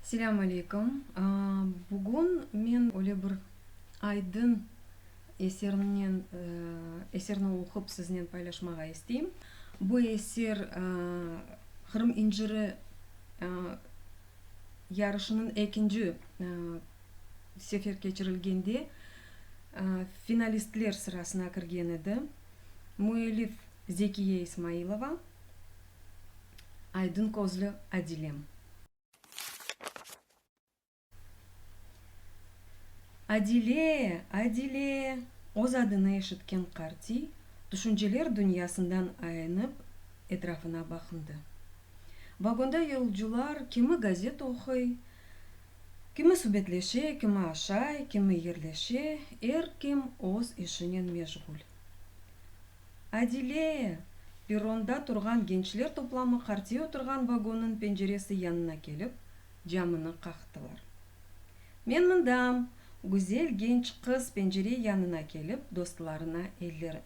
Selâm aleyküm! Bugün men öyle bir aydın esernen, eserni oqup siznen paylaşmağa isteyim. Bu eser Qırım inciri yarışınıñ ekinci sefer keçirilgende finalistler sırasına kirgen edi. Müellif Zekiye İsmailova, Aydın közlü Adilem. Adile! Adile! Öz adını eşitken qartiy, tüşünceler dünyasından ayınıp, etrafına baqındı. Vagonda yolcular kimi gazet oquy, kimi subetleşe, kimi aşay, kimi yerleşe, er kim öz işinen meşğul. Adile! Perronda turğan gençler toplamı qartiy oturğan vagonnıñ penceresi yanına kelip, camını qaqtılar. Men mındam! Güzel genç qız pencere yanına kelip, dostlarına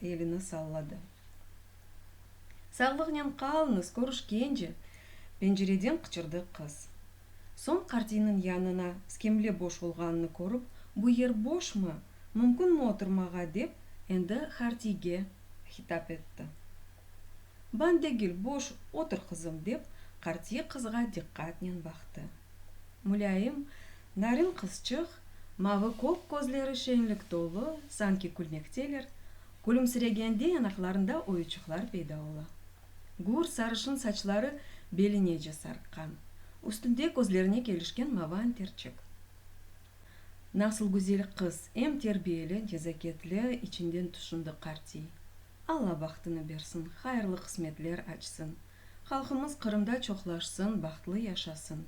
elini salladı. Sağlıqnen qalıñız, körüşkence! pencereden qıçırdı qız. Soñ qartiyniñ yanına skemle boş olğanını körip, bu yer boşmı, mümkünmi oturmağa dep, endi qartiyge hitap etti. Ban degil, boş, otur, qızım, dep, qartiy qızğa diqqatnen baqtı. Mulâyim, narin qızçıq, mavı kök közleri şeñlik tolu, sanki külmekteler, külümsiregende yanaqlarında oyuçıqlar peyda ola. Gür sarışın saçları belinece sarqqan, üstünde közlerine kelişken mavı anterçik. Nasıl güzel qız, em terbiyeli, nezaketli, içinden tüşündi qartiy. Alla bahtını bersin, hayırlı qısmetler açsın. Halqımız Qırımda çoqlaşsın, bahtlı yaşasın.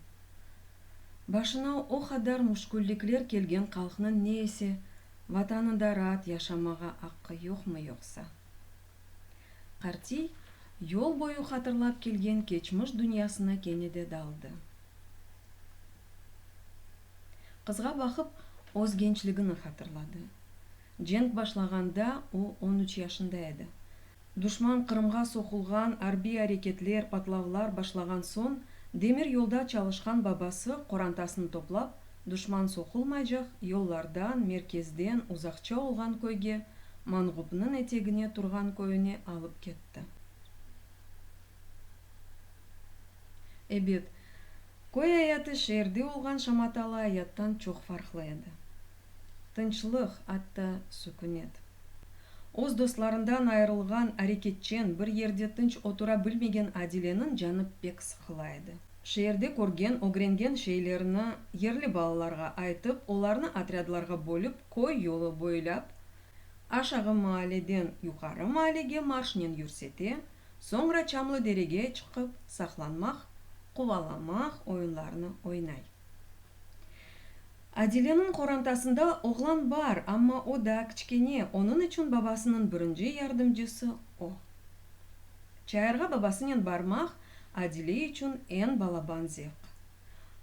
Başına o qadar müşküllikler kelgen halqnıñ ne ise Vatanında raat yaşamağa aqqı yoqmı yoqsa? Qartiy yol boyu hatırlap kelgen keçmiş dünyasına kene de daldı. Qızğa baqıp, öz gençligini hatırladı. Cenk başlağanda o on üç yaşında edi. Duşman Qırımğa soqulğan, arbiy areketler, patlavlar başlağan soñ, demir yolda çalışqan babası qorantasını toplap, duşman soqulmaycaq yollardan, merkezden uzaqça olğan köyge, Manğupnıñ etegine turğan köyüne alıp ketti. Ebet, köy ayatı şeerde olğan şamatalı ayattan çoq farqlı edi. Tınçlıq, atta sükünet. Öz dostlarından ayırılğan, areketçen, bir yerde tınç otura bilmegen Adileniñ canı pek sıqıla edi. Şeerde körgen, ögrengen şeylerini yerli balalarğa aytıp, olarnı otrâdlarğa bölip, köy yolu boylap, aşağı maaleden yuqarı maalege marşnen yürsete, soñra Çamlı derege çıqıp, saqlanmaq, quvalamaq oyunlarını oynay. Adileniñ qorantasında oğlan bar, amma o daa kiçkene, onıñ içün babasınıñ birinci yardımcısı o. Çayırğa babasınen barmaq Adile içün eñ balaban zevq.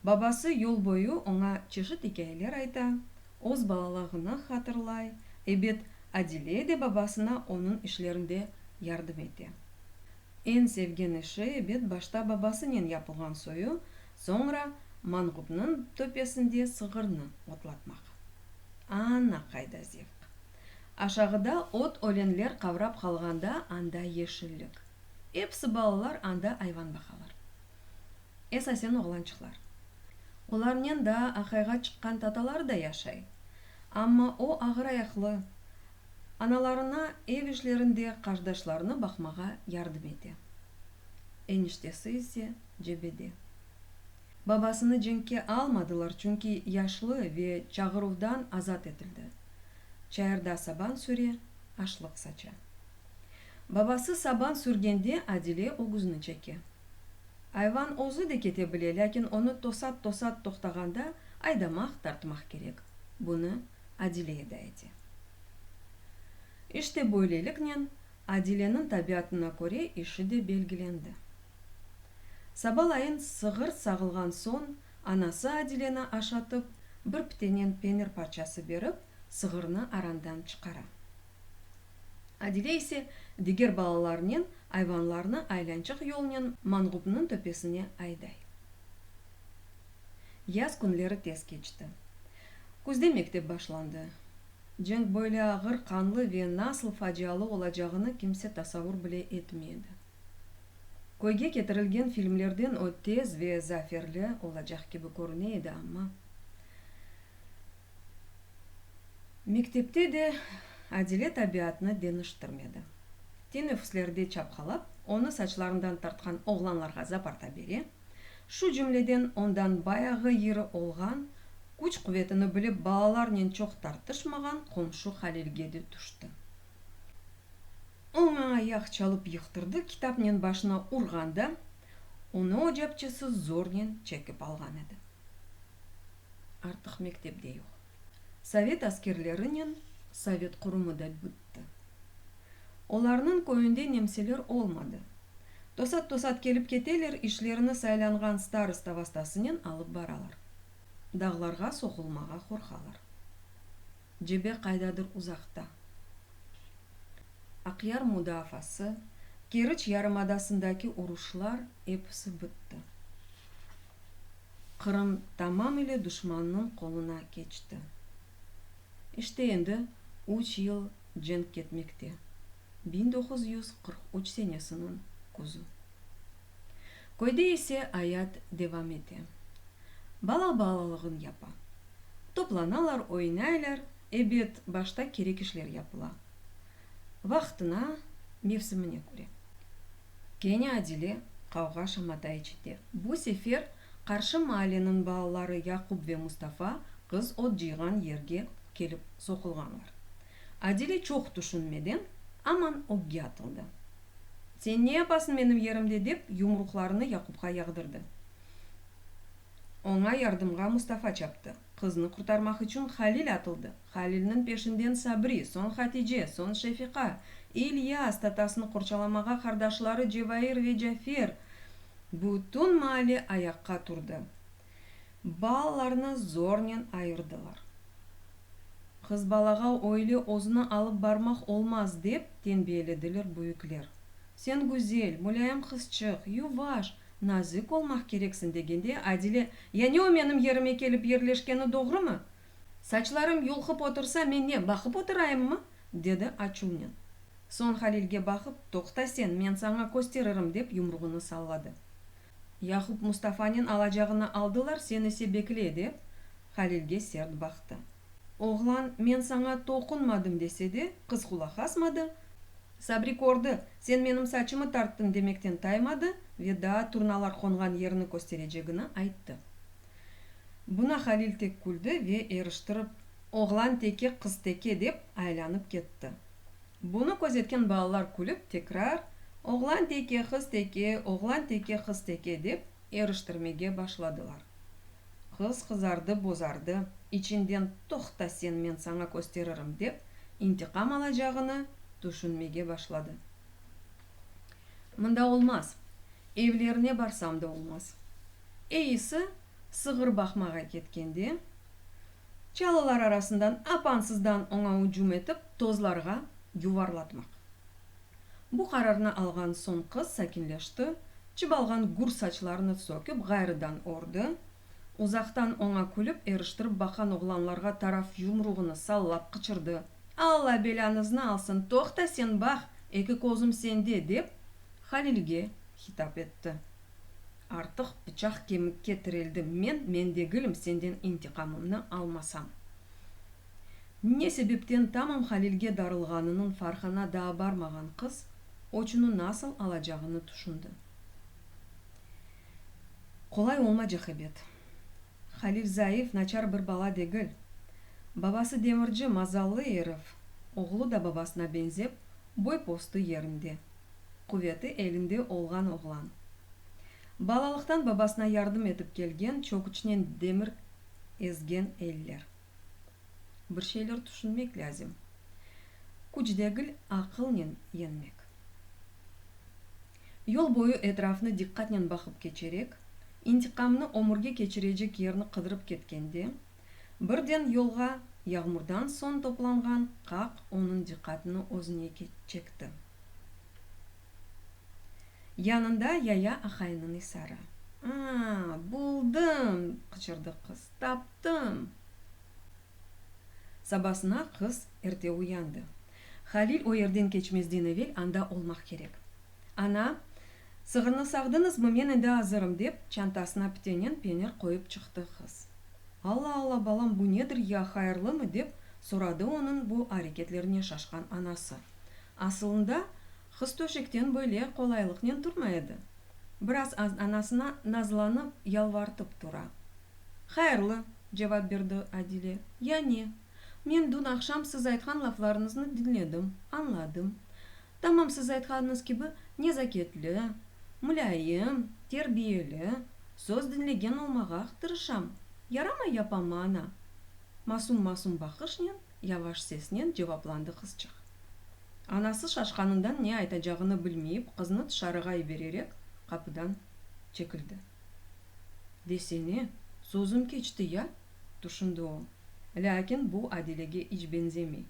Babası yol boyu oña çeşit ikâyeler ayta, öz balalığını hatırlay, ebet, Adile de babasına onıñ işlerinde yardım ete. Eñ sevgen işi, ebet, başta babasınen yapılğan soyu, soñra Manğupnıñ töpesinde sığırnı otlatmaq. Ana qayda zevq! Aşağıda ot-ölenler qavrap qalğanda anda yeşillik. Episi balalar anda ayvan baqalar. Esasen oğlançıqlar. Olarnen daa aqayğa çıqqan tataları da yaşay. Amma o ağırayaqlı, analarına ev işlerinde qardaşlarını baqmağa yardım ete. Eniştesi ise cebede. Babasını cenkke almadılar, çünki yaşlı ve çağıruvdan azat etildi. Çayırda saban süre, aşlıq saça. Babası saban sürgende Adile ögüzni çeke. Ayvan özü de kete bile, lâkin onı tosat-tosat toqtağanda aydamaq, tartmaq kerek. Bunı Adile eda ete. İşte böyleliknen Adileniñ tabiatına köre işi de belgilendi. Sabalayın sığır sağılğan soñ anası Adileni aşatıp, bir pitenen penir parçası berip, sığırnı arandan çıqara. Adile ise diger balalarnen ayvanlarnı aylançıq yolnen Manğupnıñ töpesine ayday. Yaz künleri tez keçti. Küzde mektep başlandı. Cenk böyle ağır, qanlı ve nasıl facialı olacağını kimse tasavur bile etmey edi. Köyge ketirilgen filmlerden o tez ve zaferli olacaq kibi körüne edi, amma. Mektepte de Adile tabiatını deñiştirmedi. Teneffüslerde çapqalap, onı saçlarından tartqan oğlanlarğa zaparta bere, şu cümleden ondan bayağı yiri olğan, küç-quvetini bilip balalarnen çoq tartışmağan qomşu Halilge de tüşti. Oña ayaq çalıp yıqtırdı, kitapnen başına urğanda, onı ocapçesi zornen çekip alğan edi. Artıq mektep de yoq. Sovet askerlerinen sovet qurumı da bitti. Olarnıñ köyünde nemseler olmadı. Tosat-tosat kelip keteler, işlerini saylanğan starosta vastasınen alıp baralar. Dağlarğa soqulmağa qorqalar. Cebe qaydadır uzaqta. Aqyar mudaafası, Keriç yarımadasındaki uruşlar episi bitti. Qırım tamam ile duşmannıñ qoluna keçti. İşte endi üç yıl cenk ketmekte, 1943 senesiniñ küzü. Köyde ise ayat devam ete. Bala balalığın yapa. Toplanalar, oynaylar, ebet, başta kerek işler yapıla. Vaqtına, mevsimine köre. Kene Adile qavğa-şamata eşite. Bu sefer qarşı maaleniñ balaları Yaqub ve Mustafa qız ot cıyğan yerge kelip soqulğanlar. Adile çoq tüşünmeden, aman ögge atıldı. Sen ne yapasıñ menim yerimde, dep yumruqlarını Yaqubqa yağdırdı. Oña yardımğa Mustafa çaptı. Qıznı qurtarmaq içün Halil atıldı. Halilniñ peşinden Sabri, soñ Hatice, soñ Şefiqa, İlyas, tatasını qorçalamağa qardaşları Cevair ve Cafer, bütün maale ayaqqa turdı. Balalarnı zornen ayırdılar. Qız balağa öyle özüni alıp barmaq olmaz, dep tenbiyelediler büyükler. Sen güzel, mulâyim qızçıq, yuvaş, nazik olmaq kereksiñ degende, Adile, Ya ne o menim yerime kelip yerleşkeni doğrumı? Saçlarım yulqıp otursa, men ne, baqıp oturayımmı? dedi açuvnen. Soñ Halilge baqıp, Toqta sen, men saña kösteririm, dep yumruğını salladı. Yaqub Mustafanen alacağını aldılar, sen ise bekle, dep, Halilge sert baqtı. Oğlan, men saña toqunmadım dese de, qız qulaq asmadı, Sabri kördi, sen menim saçımı tarttıñ demekten taymadı ve daa turnalar qonğan yerni kösterecegini ayttı. Buna Halil tek küldi ve eriştirip, Oğlan teke, qız teke, dep aylanıp ketti. Bunı közetken balalar külip, tekrar, Oğlan teke, qız teke, oğlan teke, qız teke, dep eriştirmege başladılar. Qız qızardı-bozardı, içinden toqta sen, men saña kösteririm, dep, intiqam alacağını tüşünmege başladı. Mında olmaz, evlerine barsam da olmaz. Eyisi, sığır baqmağa ketkende, çalılar arasından apansızdan oña ücüm etip, tozlarğa yuvarlatmaq. Bu qararnı alğan soñ qız sakinleşti, çıbalğan gür saçlarını sökip ğayrıdan ördi, uzaqtan oña külip eriştirip baqan oğlanlarğa taraf yumruğını sallap qıçırdı, Alla belâñıznı alsın, toqta sen baq, eki közüm sende, dep, Halilge hitap etti. Artıq pıçaq kemikke tireldi, men, men degilim senden intiqamımnı almasam. Ne sebepten tamam Halilge darılğanınıñ farqına daa barmağan qız, öçüni nasıl alacağını tüşündi. Qolay olmacaq ebet. Halil zayıf, naçar bir bala degil. Babası demirci, mazallı erif, oğlu da babasına beñzep, boy-postu yerinde, quveti elinde olğan oğlan. Balalıqtan babasına yardım etip kelgen, çöküçnen demir ezgen eller. Bir şeyler tüşünmek lâzim. Küç degil, aqılnen yeñmek. Yol boyu etrafnı diqqatnen baqıp keçerek, intiqamnı ömürge keçirecek yerni qıdırıp ketkende, birden yolğa yağmurdan soñ toplanğan qaq onıñ diqqatını özüne çekti. Yanında yaya aqaynıñ isarı. A, buldım! qıçırdı qız. Taptım! Sabasına qız erte uyandı. Halil o yerden keçmezden evel anda olmaq kerek. Ana, sığırnı sağdıñızmı, men endi azırım, dep, çantasına pitenen penir qoyıp çıqtı qız. Alla-alla, balam, bu nedir ya, hayırlımı, dep, soradı onıñ bu areketlerine şaşqan anası. Asılında, qız töşekten böyle qolaylıqnen turmay edi. Biraz anasına nazlanıp, yalvartıp tura. Hayırlı, cevap berdi Adile. Ya ne? Men dün aqşam siz aytqan laflarıñıznı diñledim, añladım. Tamam siz aytqanıñız kibi nezaketli, mulâyim, terbiyeli, söz diñlegen olmağa tırışam. Yaramay yapammı, ana? Masum-masum baqışnen, yavaş sesnen cevaplandı qızçıq. Anası şaşqanından ne aytacağını bilmeyip, qıznı tışarığa yibererek, qapıdan çekildi. Desene, sözüm keçti ya, tüşündi o. Lâkin bu Adilege iç beñzemey.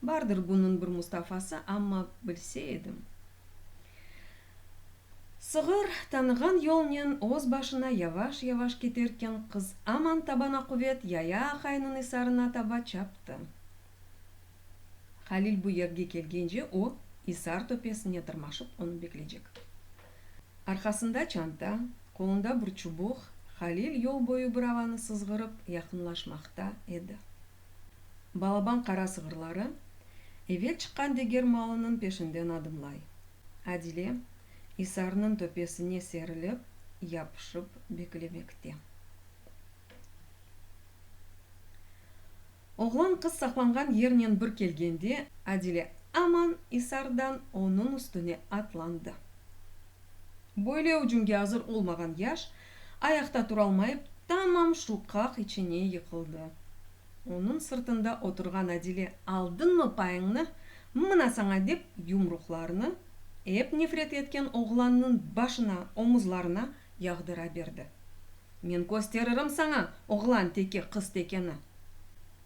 Bardır bunıñ bir Mustafası, amma bilse edim. Sığır tanığan yolnen öz başına yavaş-yavaş keterken, qız aman tabana quvet yaya aqaynıñ isarına taba çaptı. Halil bu yerge kelgence o, isar töpesine tırmaşıp onı bekleycek. Arqasında çanta, qolunda bir çubuq, Halil yol boyu bir avanı sızğırıp yaqınlaşmaqta edi. Balaban qara sığırları evel çıqqan deger malınıñ peşinden adımlay. Adile isarnıñ töpesine serilip, yapışıp beklemekte. Oğlan qız saqlanğan yernen bir kelgende, Adile aman isardan onıñ üstüne atlandı. Böyle ücümge azır olmağan yaş, ayaqta turalmayıp, tamam şu qaq içine yıqıldı. Onıñ sırtında oturğan Adile, aldıñmı payıñnı, mına saña dep yumruqlarını ep nefret etken oğlannıñ başına, omuzlarına yağdıra berdi. Men kösteririm saña, oğlan teke, qız tekeni!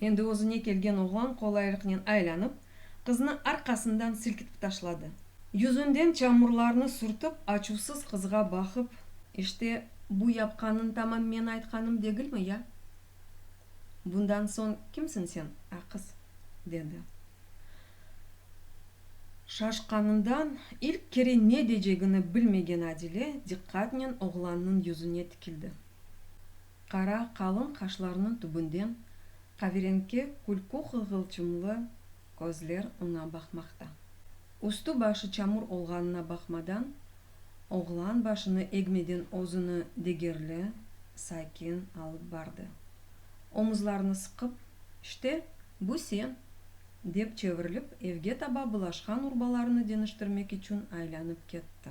Endi özüne kelgen oğlan qolaylıqnen aylanıp, qıznı arqasından silkitip taşladı. Yüzünden çamurlarnı sürtip, açuvsız qızğa baqıp. İşte, bu yapqanıñ tamam men aytqanım degilmi, ya? Bundan soñ kimsiñ sen, a qız? dedi. Şaşqanından ilk kere ne decegini bilmegen Adile diqqatnen oğlannıñ yüzüne tikildi. Qara, qalın qaşlarınıñ tübünden qaverenki külkü qığılçımlı közler oña baqmaqta. Üstü-başı çamur olğanına baqmadan, oğlan başını egmeden özüni degerli, sakin alıp bardı. Omuzlarını sıqıp, İşte, bu sen! Dep çevirilip, evge taba bılaşqan urbalarını deñiştirmek içün aylanıp ketti.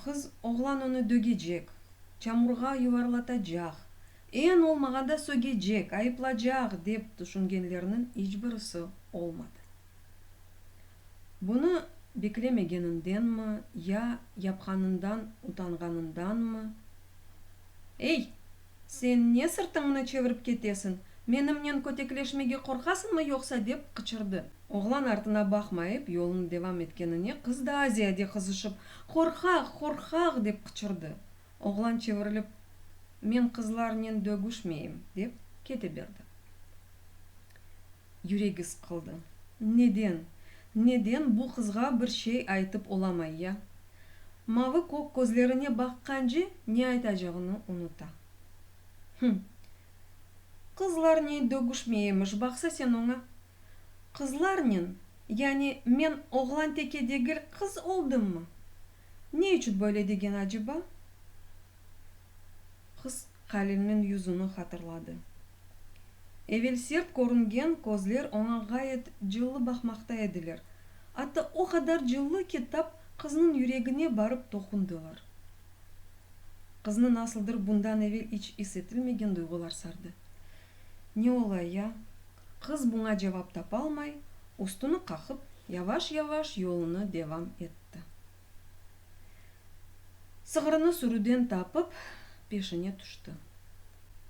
Qız, oğlan onı dögecek, çamurğa yuvarlatacaq, eñ olmağanda sögecek, ayıplacaq, dep tüşüngenlerniñ iç birisi olmadı. Bunı beklemegenindenmi, ya yapqanından utanğanındanmı, Ey, sen ne sırtıñnı çevirip ketesiñ, menimnen kötekleşmege qorqasıñmı yoqsa, dep qıçırdı. Oğlan artına baqmayıp yolunı devam etkenine qız daa ziyade qızışıp, Qorqaq, qorqaq, dep qıçırdı. Oğlan çevirilip, Men qızlarnen dögüşmeyim, dep kete berdi. Yüregi sıqıldı. Neden, neden bu qızğa bir şey aytıp olamay ya? Mavı kök közlerine baqqance ne aytacağını unuta. Hım! Qızlarnen dögüşmey emiş, baqsa sen oña. Qızlarnen, yani men oğlan teke degil, qız oldımmı? Ne içün böyle degen aceba? Qız Halilniñ yüzüni hatırladı. Evel sert körüngen közler oña ğayet cıllı baqmaqta ediler, atta o qadar cıllı ki, tap qıznıñ yüregine barıp toqundılar. Qıznı nasıldır bundan evel iç is etilmegen duyğular sardı. Ne ola ya? Qız buña cevap tapalmay, üstüni qaqıp, yavaş-yavaş yolunı devam etti. Sığırını sürüden tapıp, peşine tüşti.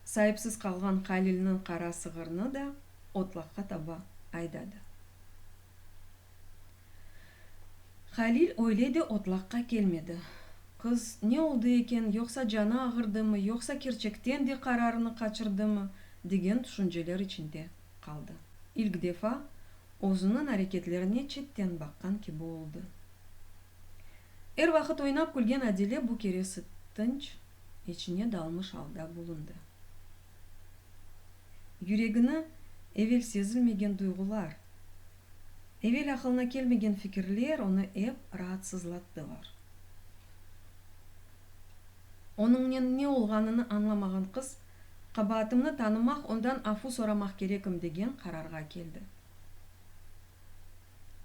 Saipsiz qalğan Halilniñ qara sığırını da otlaqqa taba aydadı. Halil öyle de otlaqqa kelmedi. Qız, ne oldı eken, yoqsa canı ağırdımı, yoqsa kerçekten de qararını qaçırdımı, degen tüşünceler içinde qaldı. İlk defa özüniñ areketlerine çetten baqqan kibi oldı. Er vaqıt oynap külgen Adile bu keresi tınç, içine dalmış alda bulundı. Yüregini evel sezilmegen duyğular, evel aqılına kelmegen fikirler onı ep raatsızlattılar. Onıñnen ne olğanını añlamağan qız, qabaatımnı tanımaq, ondan afu soramaq kerekim degen qararğa keldi.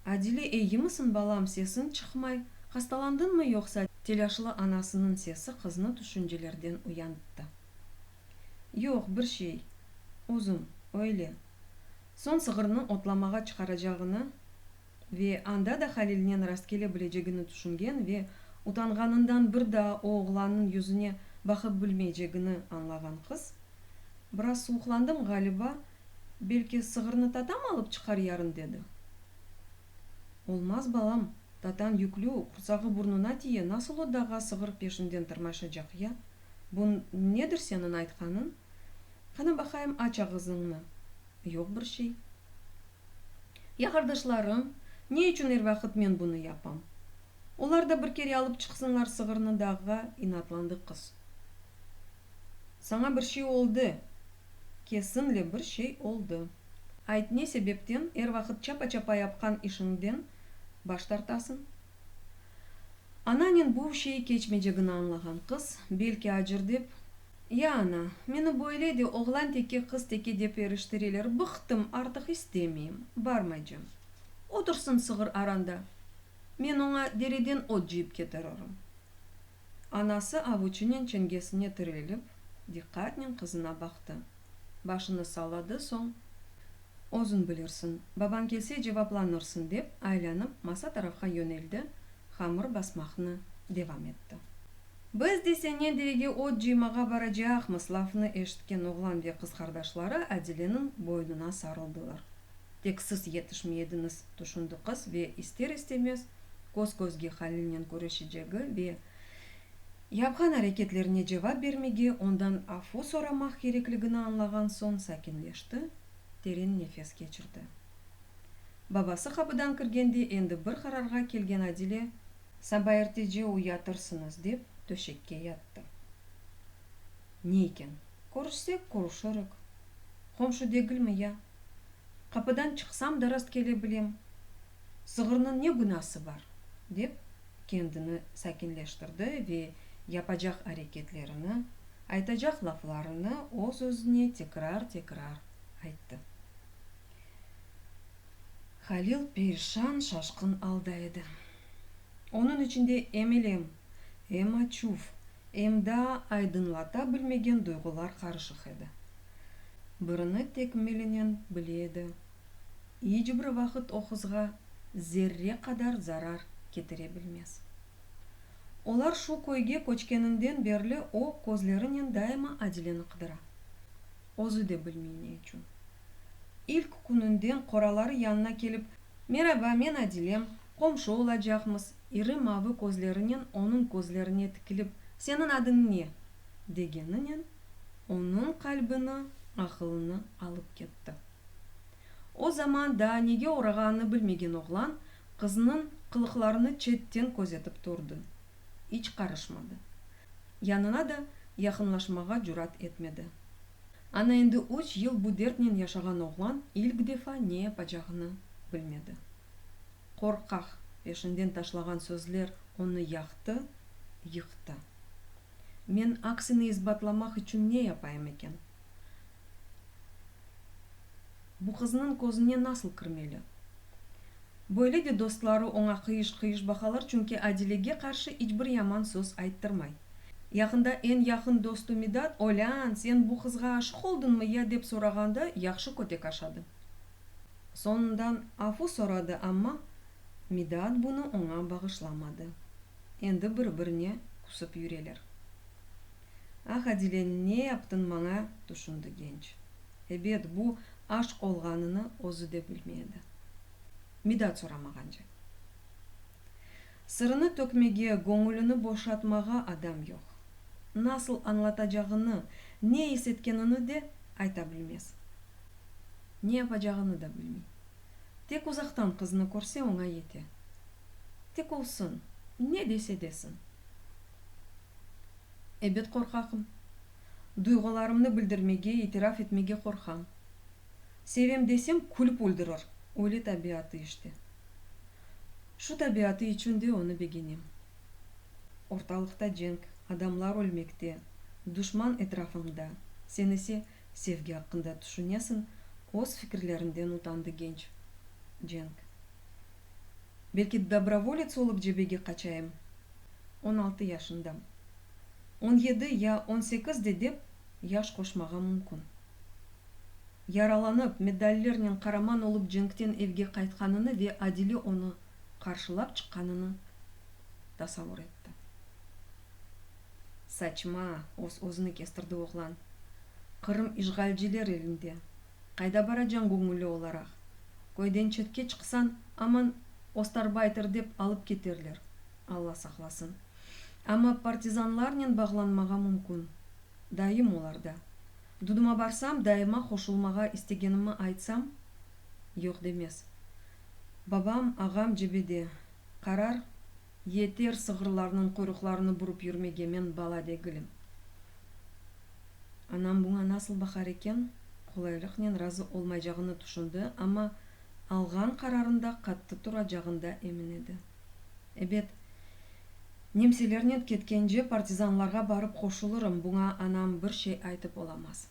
Adile, eyimisiñ, balam, sesiñ çıqmay, hastalandıñmı yoqsa? Telâşlı anasınıñ sesi qıznı tüşüncelerden uyanttı. Yoq, bir şey. Özüm, öyle. Soñ sığırnı otlamağa çıqaracağını ve anda da Halilnen rastkele bilecegini tüşüngen ve utanğanından bir daa o oğlannıñ yüzüne baqıp bilmeycegini añlağan qız, Biraz suvuqlandım, ğaliba, belki sığırnı tatam alıp çıqar yarın, dedi. Olmaz, balam, tatañ yüklü, qursağı burnuna tiye, nasıl o dağğa sığır peşinden tırmaşacaq, ya? Bu nedir seniñ aytqanıñ? Qana baqayım, aç ağızıñnı. Yoq bir şey. Ya qardaşlarım, ne içün er vaqıt men bunı yapam? Olar da bir kere alıp çıqsınlar sığırnı dağğa, inatlandı qız. Saña bir şey oldı, kesinle bir şey oldı. Ayt, ne sebepten er vaqıt çapa-çapa yapqan işiñden baş tartasıñ? Ananen bu şey keçmeycegini añlağan qız, belki acır dep, Ya ana, meni böyle de oğlan teke, qız teke dep eriştireler, bıqtım, artıq istemeyim, barmaycam. Otursın sığır aranda, men oña dereden ot cıyıp ketiririm. Anası avuçınen çengesine tirelip, diqqatnen qızına baqtı. Başını salladı, soñ, Özüñ bilirsiñ, babañ kelse cevaplanırsıñ, dep, aylanıp, masa tarafqa yöneldi, hamır basmaqnı devam etti. Biz de senen derege ot cıymağa baracaqmız, lafnı eşitken oğlan ve qız qardaşları Adileniñ boynuna sarıldılar. Tek siz yetişmey ediñiz, tüşündi qız ve ister-istemez köz-közge Halilnen körüşecegi ve yapqan areketlerine cevap bermege, ondan afu soramaq kerekligini añlağan soñ sakinleşti, teren nefes keçirdi. Babası qapıdan kirgende endi bir qararğa kelgen Adile, Saba ertece uyatırsıñız, dep, töşekke yattı. Ne eken, körüşsek, körüşirik. Qomşu degilmi ya? Qapıdan çıqsam da rastkele bilem. Sığırnıñ ne günası bar? dep, kendini sakinleştirdi ve yapacaq areketlerini, aytacaq laflarını öz-özüne tekrar-tekrar ayttı. Halil perişan, şaşqın alda edi. Onıñ içinde em elem, em açuv, em daa aydınlata bilmegen duyğular qarışıq edi. Birini tekmilinen bile edi, iç bir vaqıt o qızğa zerre qadar zarar ketire bilmez. Olar şu köyge köçkeninden berli o, közlerinen daima Adileni qıdıra. Özü de bilmey ne içün. İlk kününden qoraları yanına kelip, Meraba, men Adilem, qomşu olacaqmız, iri mavı közlerinen onıñ közlerine tikilip, Seniñ adıñ ne? degeninen, onıñ qalbini, aqılını alıp ketti. O zaman daa nege oğrağanını bilmegen oğlan, qıznıñ qılıqlarını çetten közetip turdı. İç qarışmadı. Yanına da yaqınlaşmağa cürat etmedi. Ana endi üç yıl bu dertnen yaşağan oğlan ilk defa ne yapacağını bilmedi. Qorqaq, peşinden taşlağan sözler onı yaqtı, yıqtı. Men aksini isbatlamaq içün ne yapayım eken? Bu qıznıñ közüne nasıl kirmeli? Böyle de dostları oña qıyış-qıyış baqalar, çünki Adilege qarşı iç bir yaman söz ayttırmay. Yaqında eñ yaqın dostu Midat, Olân, sen bu qızğa aşıq oldıñmı ya dep sorağanda yahşı kötek aşadı. Soñundan afu soradı, amma Midat bunı oña bağışlamadı. Endi bir-birine küsip yüreler. Ah, Adile, ne yaptıñ maña, tüşündi genç. Ebet, bu aşq olğanını özü de bilmey edi. Midat soramağance. Sırını tökmege, göñülini boşatmağa adam yoq. Nasıl añlatacağını, ne is etkenini de ayta bilmez. Ne yapacağını da bilmey. Tek uzaqtan qıznı körse oña yete. Tek olsun, ne dese desin. Ebet qorqaqım. Duyğularımnı bildirmege, itiraf etmege qorqam. Sevem desem, külip öldürir, öyle tabiatı işte. Şu tabiatı içün de onı begenem. Ortalıqta cenk, adamlar ölmekte, duşman etrafıñda, sen ise sevgi aqqında tüşünesiñ, öz fikirlerinden utandı genç. Cenk. Belki dobrovolets olıp cebege qaçayım? 16 yaşındam. 17 ya 18 de dep yaş qoşmağa mümkün. Yaralanıp, medallernen qaraman olıp cenkten evge qaytqanını ve Adile onı qarşılap çıqqanını tasavur etti. Saçma, öz-özüni kestirdi oğlan. Qırım işğalciler elinde. Qayda baracañ göñülli olaraq? Köyden çetke çıqsañ, aman ostarbayter dep alıp keterler, Alla saqlasın. Amma partizanlarnen bağlanmağa mümkün. Dayım olarda. Duduma barsam, dayıma qoşulmağa istegenimi aytsam, yoq demez. Babam, ağam cebede. Qarar, yeter sığırlarnıñ quyruqlarını burıp yürmege, men bala degilim. Anam buña nasıl baqar eken, qolaylıqnen razı olmaycağını tüşündi, amma alğan qararında qattı turacağında emin edi. Ebet, nemselernen ketkence partizanlarğa barıp qoşulırım, buña anam bir şey aytıp olamaz.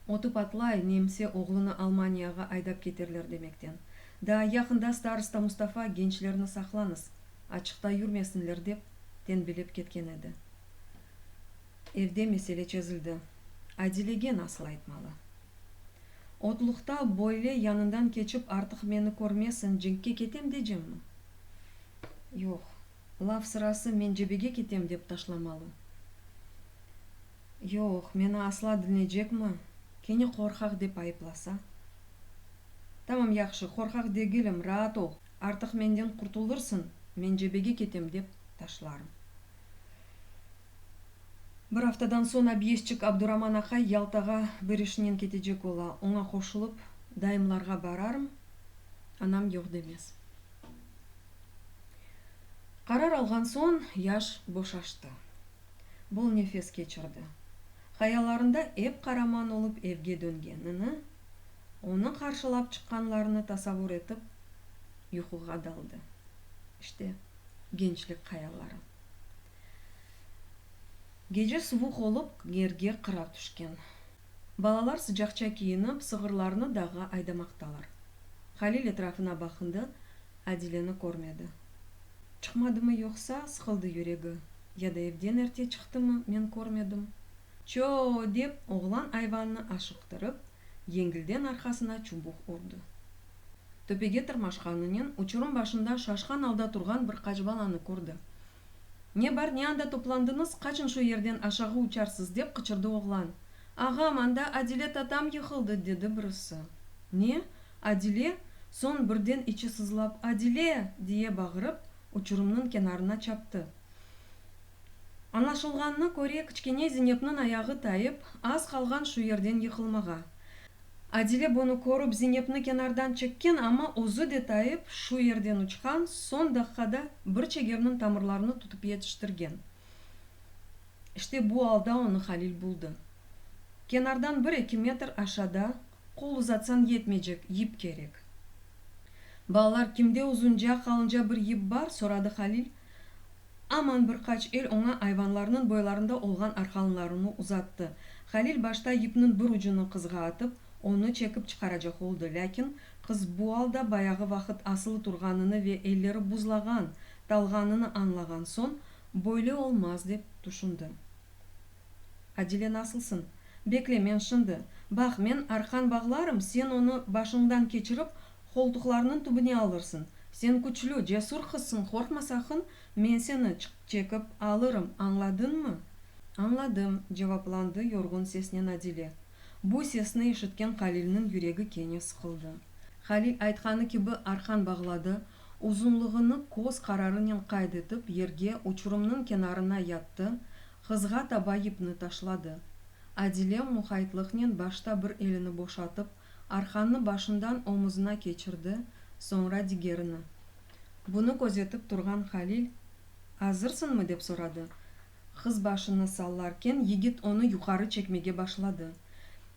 Ötü patlay, nemse oğlunı Almaniyağa aydap keterler demekten. Daa yaqında starosta Mustafa gençlerni saqlañız, açıqta yürmesinler dep tenbilep ketken edi. Evde mesele çezildi. Adilege nasıl aytmalı? Otluqta böyle yanından keçip artıq meni körmesin, cenkke ketem decemmi? Yoq, laf sırası men cebege ketem dep taşlamalı. Yoq, meni asla diñleycekmi? Kene qorqaq dep ayıplasa? Tamam, yahşı, qorqaq degilim, raat ol, artıq menden qurtulırsıñ, men cebege ketem dep taşlarım. Bir aftadan soñ obyezdçik Abduraman aqay Yaltağa bir işnen ketecek ola, oña qoşulıp, dayımlarğa bararım, anam yoq demez. Qarar alğan soñ yaş boşaştı. Bol nefes keçirdi. Hayallarında ep qaraman olıp evge döngenini, onı qarşılap çıqqanlarını tasavur etip, yuquğa daldı. İşte, gençlik hayalları. Gece suvuq olıp, yerge qırav tüşken. Balalar sıcaqça kiyinip, sığırlarnı dağğa aydamaqtalar. Halil etrafına baqındı, Adileni körmedi. Çıqmadımı yoqsa, sıqıldı yüregi, ya da evden erte çıqtımı, men körmedim. Ço-o-o! dep, oğlan ayvannı aşıqtırıp, yengilden arqasına çubuq urdı. Töpege tırmaşqanınen, uçurım başında şaşqan alda turğan bir qaç balanı kördi. Ne bar, ne anda toplandıñız, qaçın şu yerden, aşağı uçarsız, dep qıçırdı oğlan. Ağam, anda Adile tatam yıqıldı, dedi birisi. Ne? Adile? Soñ birden içi sızlap, Adile! diye bağırıp, uçurımnıñ kenarına çaptı. Añlaşılğanına köre, kiçkene Zinepniñ ayağı tayıp, az qalğan şu yerden yıqılmağa. Adile bunı körip, Zinepni kenardan çekken, amma özü de tayıp, şu yerden uçqan, soñ daqqada bir çegerniñ tamırlarını tutıp yetiştirgen. İşte bu alda onı Halil buldı. Kenardan bir-eki metr aşağıda, qol uzatsañ yetmeycek yip kerek. Balalar, kimde uzunca, qalınca bir yip bar? soradı Halil. Aman bir qaç el oña ayvanlarnıñ boylarında olğan arqanlarını uzattı. Halil başta yipniñ bir ucunı qızğa atıp, onı çekip çıqaracaq oldı, lâkin qız bu alda bayağı vaqıt asılı turğanını ve elleri buzlağan, talğanını añlağan soñ, böyle olmaz dep tüşündi. Adile nasılsıñ? Bekle, men şimdi. Baq, men arqan bağlarım, sen onı başıñdan keçirip, qoltuqlarnıñ tübüne alırsıñ. Sen küçlü, cesur qızsıñ, qorqma saqın, men seni çekip alırım, añladıñmı? Añladım, cevaplandı yorğun sesnen Adile. Bu sesni eşitken Halilniñ yüregi kene sıqıldı. Halil aytqanı kibi arqan bağladı. Uzunlığını köz qararınen qayd etip, yerge, uçurımnıñ kenarına yattı, qızğa taba yipni taşladı. Adile muqaytlıqnen başta bir elini boşatıp, arqannı başından omuzına keçirdi, soñra digerini. Bunı közetip turğan Halil, Azırsıñmı? dep soradı. Qız başını sallarken, yigit onı yuqarı çekmege başladı.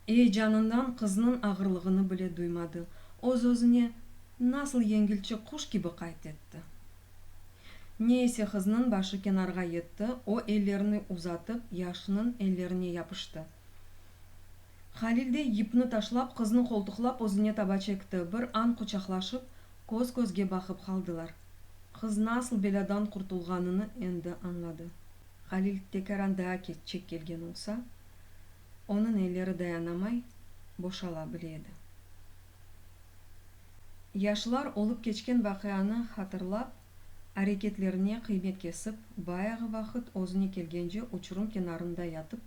Eyecanından qıznıñ ağırlığını bile duymadı. Öz-özüne, Nasıl yengilçik, quş kibi qayd etti. Ne ise qıznıñ başı kenarğa yetti, o ellerini uzatıp, yaşnıñ ellerine yapıştı. Halil de yipni taşlap, qıznı qoltuqlap özüne taba çekti, bir an quçaqlaşıp, köz-közge baqıp qaldılar. Qız nasıl belâdan qurtulğanını endi añladı. Halil tekâran daa keççe kelgen olsa, onıñ elleri dayanamay, boşala bile edi. Yaşlar olıp keçken vaqianı hatırlap, areketlerine qıymet kesip, bayağı vaqıt özüne kelgence uçurım kenarında yatıp,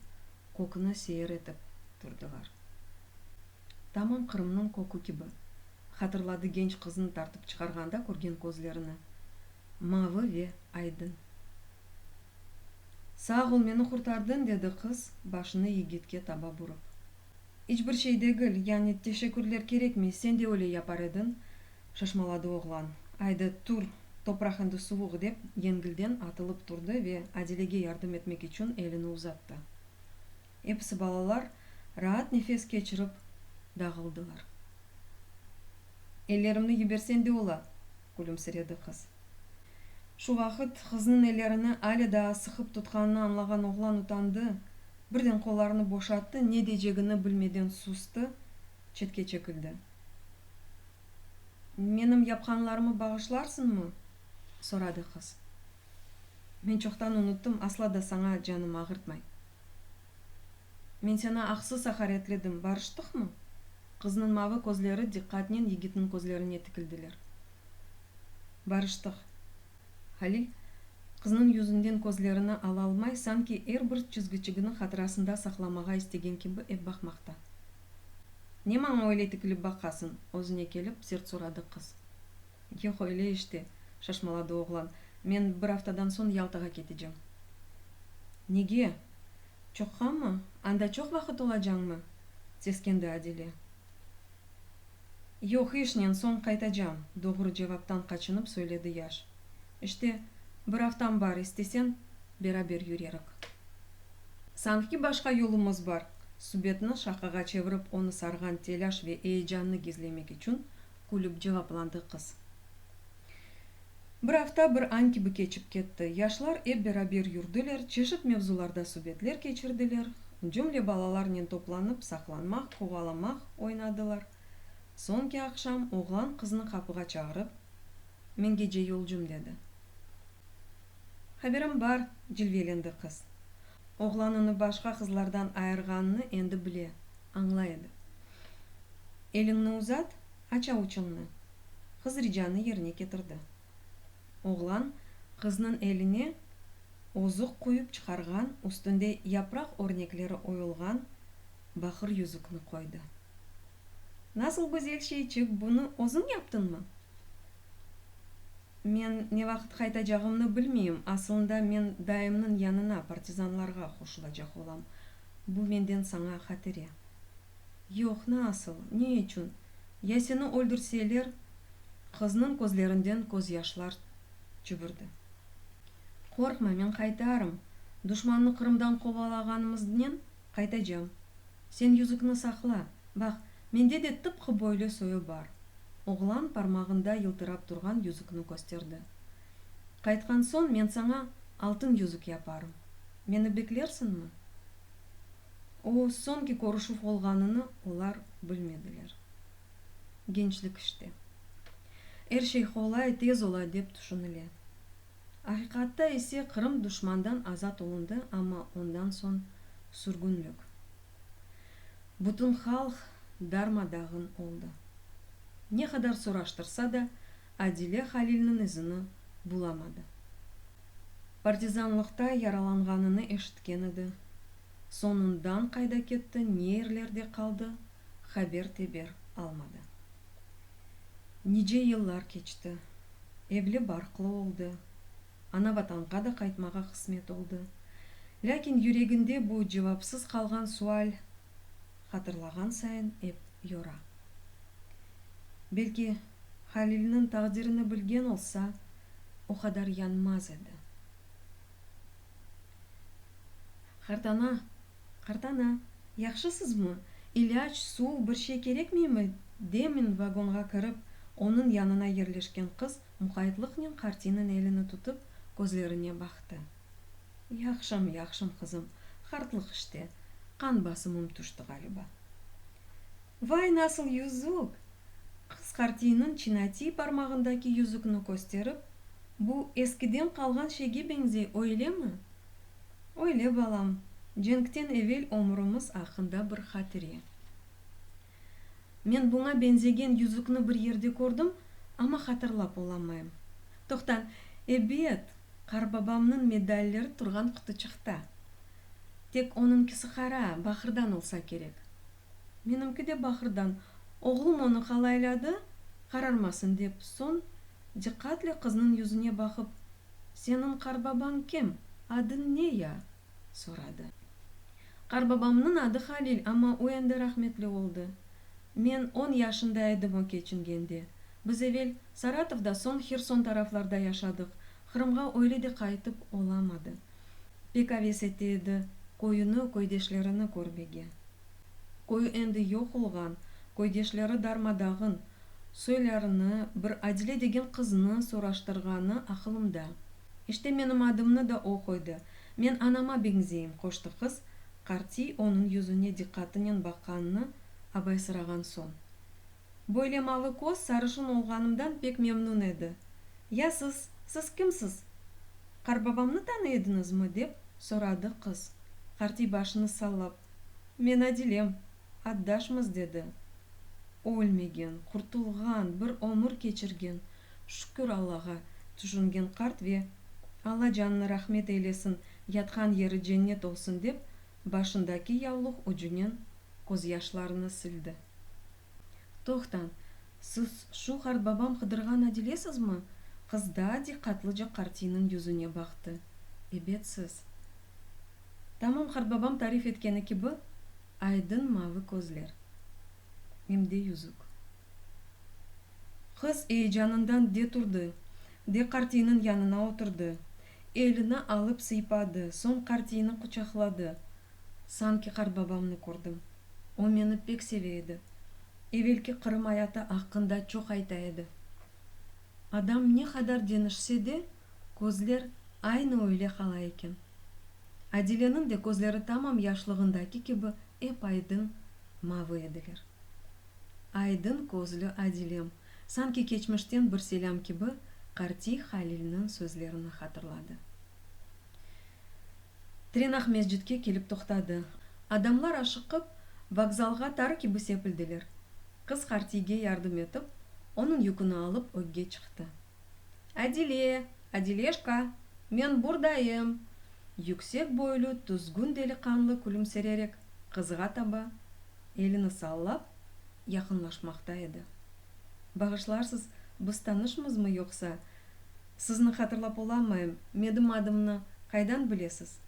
kökni seyir etip turdılar. Tamam Qırımnıñ kökü kibi, hatırladı genç qıznı tartıp çıqarğanda körgen közlerini, mavı ve aydın. Sağ ol, meni qurtardıñ, dedi qız, başını yigitke taba burıp. İç bir şey degil, yani teşekkürler kerekmey, sen de öyle yapar ediñ, şaşmaladı oğlan. Aydı, tur, topraq endi suvuq, dep, yengilden atılıp turdı ve Adilege yardım etmek içün elini uzattı. Episi balalar raat nefes keçirip dağıldılar. Ellerimni yiberseñ de ola, külümsiredi qız. Şu vaqıt qıznıñ ellerini ale daa sıqıp tutqanını añlağan oğlan utandı, birden qollarını boşattı, ne deycegini bilmeden sustı, çetke çekildi. Menim yapqanlarımı bağışlarsıñmı? soradı qız. Men çoqtan unuttım, asla da saña canım ağırtmay. Men seni aqsız aqaretledim, barıştıqmı? Qıznıñ mavı közleri diqqatnen yigitniñ közlerine tikildiler. Barıştıq. Halil, qıznıñ yüzünden közlerini alalmay, sanki er bir çizgiçigini hatırasında saqlamağa istegen kibi ep baqmaqta. Ne maña öyle tikilip baqasıñ? özüne kelip, sert soradı qız. Yoq, öyle işte, şaşmaladı oğlan, men bir aftadan soñ Yaltağa ketecem. Nege? Çoqqamı? Anda çoq vaqıt olacañmı? seskendi Adile. Yoq, işnen, soñ qaytacam, doğru cevaptan qaçınıp söyledi yaş. İşte, bir aftam bar, istesen, beraber yürerik. Sanki başqa yolumız bar, subetni şaqağa çevirip onı sarğan telâş ve eyecannı gizlemek içün külip cevaplandı qız. Bir afta bir añ kibi keçip ketti. Yaşlar ep beraber yürdiler, çeşit mevzularda subetler keçirdiler, cümle balalarnen toplanıp saqlanmaq, quvalamaq oynadılar. Soñki aqşam oğlan qıznı qapığa çağırıp, Men gece yolcum, dedi. Haberim bar, cilvelendi qız. Oğlan onı başqa qızlardan ayırğanını endi bile, añlay edi. Eliñni uzat, aç avuçıñnı. Qız ricanı yerine ketirdi. Oğlan qıznıñ eline özü quyıp çıqarğan, üstünde yapraq örnekleri oyulğan baqır yüzükni qoydı. Nasıl güzel şeyçik, bunı özüñ yaptıñmı? Men ne vaqıt qaytacağımnı bilmeyim, asılında men dayımnıñ yanına, partizanlarğa qoşulacaq olam. Bu menden saña hatire. Yoq, nasıl, ne içün? Ya seni öldürseler? Qıznıñ közlerinden közyaşlar çübürdi. Qorqma, men qaytarım. Duşmannı Qırımdan qovalağanımıznen qaytacam. Sen yüzükni saqla. Baq, mende de tıpqı böyle soyu bar. Oğlan parmağında yıltırap turğan yüzükni kösterdi. Qaytqan soñ men saña altın yüzük yaparım. Meni beklersiñmi? O, soñki körüşüv olğanını olar bilmediler. Gençlik işte. Er şey qolay, tez ola, dep tüşünile. Aqiqatta ise Qırım duşmandan azat olundı, amma ondan soñ sürgünlik. Bütün halq darma-dağın oldı. Ne qadar soraştırsa da, Adile Halilniñ izini bulamadı. Partizanlıqta yaralanğanını eşitken edi. Soñundan qayda ketti, ne yerlerde qaldı, haber-teber almadı. Nice yıllar keçti. Evli-barqlı oldı. Ana-Vatanğa da qaytmağa qısmet oldı. Lâkin yüreginde bu cevapsız qalğan sual hatırlağan sayın ep yora. Belki, Halilniñ taqdirini bilgen olsa, o qadar yanmaz edi. Qartana, qartana, yahşısızmı, ilâc, suv, bir şey kerekmeymi? demin vagonğa kirip, onıñ yanına yerleşken qız muqaytlıqnen qartiyniñ elini tutıp, közlerine baqtı. Yahşım, yahşım, qızım, qartlıq işte, qan basımım tüşti ğaliba. Vay, nasıl yüzük! Qız qartiyniñ çinatiy parmağındaki yüzükni kösterip, Bu eskiden qalğan şeyge beñzey, öylemi? Öyle, balam, cenkten evel ömrümiz aqqında bir hatire. Men buña beñzegen yüzükni bir yerde kördim, amma hatırlap olamayım. Toqtan, ebet, qarbabamnıñ medalleri turğan qutuçıqta. Tek onıñkisi qara, baqırdan olsa kerek. Menimki de baqırdan, oğlum onı qalayladı, qararmasın dep, soñ diqqatle qıznıñ yüzüne baqıp, Seniñ qarbabañ kim, adı ne ya? soradı. Qarbabamnıñ adı Halil, amma o endi rahmetli oldı. Men on yaşında edim o keçingende. Biz evel Saratovda, soñ Herson taraflarda yaşadıq, Qırımğa öyle de qaytıp olamadı. Pek aves ete edi köyüni, köydeşlerini körmege. Köyü endi yoq olğan, köydeşleri darma-dağın, soylarını, bir Adile degen qıznı soraştırğanı aqılımda. İşte menim adımnı da o qoydı. Men anama beñzeyim, qoştı qız, qartiy onıñ yüzüne diqqatınen baqqanını abaysırağan soñ. Böyle mavı köz, sarışın olğanımdan pek memnün edi. Ya siz, siz kimsiz? Qarbabamnı tanıy ediñizmi? dep soradı qız, qartiy başını sallap. Men Adilem, addaşmız, dedi. Ölmegen, qurtulğan, bir ömür keçirgen, şükür Allağa, tüşüngen qart ve, Alla canını rahmet eylesin, yatqan yeri cennet olsun, dep, başındaki yavluq ucunen közyaşlarını sildi. Toqtañ, siz şu qartbabam qıdırğan Adilesizmi? Qız daa diqqatlıca qartiyniñ yüzüne baqtı. Ebet, siz. Tamam qartbabam tarif etkeni kibi, aydın mavı közler. Em de yüzük. Qız eyecanından de turdı, de qartiyniñ yanına oturdı. Elini alıp sıypadı, soñ qartiyni quçaqladı. Sanki qartbabamnı kördim. O meni pek seve edi. Evelki Qırım ayatı aqqında çoq ayta edi. Adam ne qadar deñişse de, közler aynı öyle qala eken. Adileniñ de közleri tamam yaşlığındaki kibi ep aydın, mavı ediler. Aydın közlü Adilem, sanki keçmişten bir selâm kibi, qartiy Halilniñ sözlerini hatırladı. Tren Aqmescitke kelip toqtadı. Adamlar aşıqıp, vokzalğa tarı kibi sepildiler. Qız qartiyge yardım etip, onıñ yüküni alıp ögge çıqtı. Adile! Adileşka! Men burdayım! Yüksek boylu, tüzgün deliqanlı külümsirerek qızğa taba elini sallap, yaqınlaşmaqta edi. Bağışlarsız, biz tanışmızmı yoqsa? Sizni hatırlap olamayım, menim adımnı qaydan bilesiz?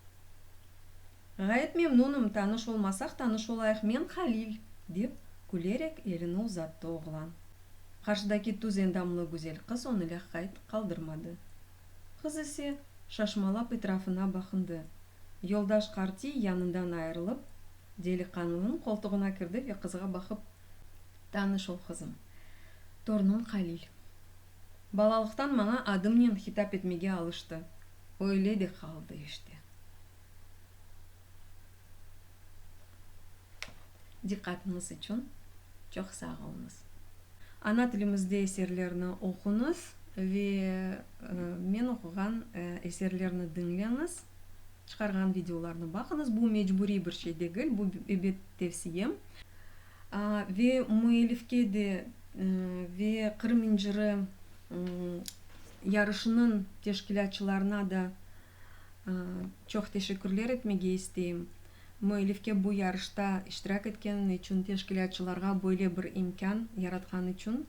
Ğayet memnunım, tanış olmasaq tanış olayıq, men Halil, dep, külerek elini uzattı oğlan. Qarşıdaki tüz endamlı güzel qız onı lâqayt qaldırmadı. Qız ise şaşmalap etrafına baqındı. Yoldaş qartiy yanından ayırılıp, deliqanlınıñ qoltuğına kirdi ve qızğa baqıp, Tanış ol, qızım. Tornum Halil. Balalıqtan maña adımnen hitap etmege alıştı. Öyle de qaldı işte. Diqqatıñız içün çoq sağ oluñız. Ana tilimizde eserlerni oquñız ve men oquğan eserlerni diñleñiz, çıqarğan videolarnı baqıñız. Bu mecburiy bir şey degil, bu, ebet, tevsiyem. Ve müellifke de, ve Qırım inciri yarışınıñ teşkilâtçılarına da çoq teşekkürler etmege isteyim. Müellifke bu yarışta iştirak etkeni içün, teşkilâtçılarğa böyle bir imkân yaratqan içün.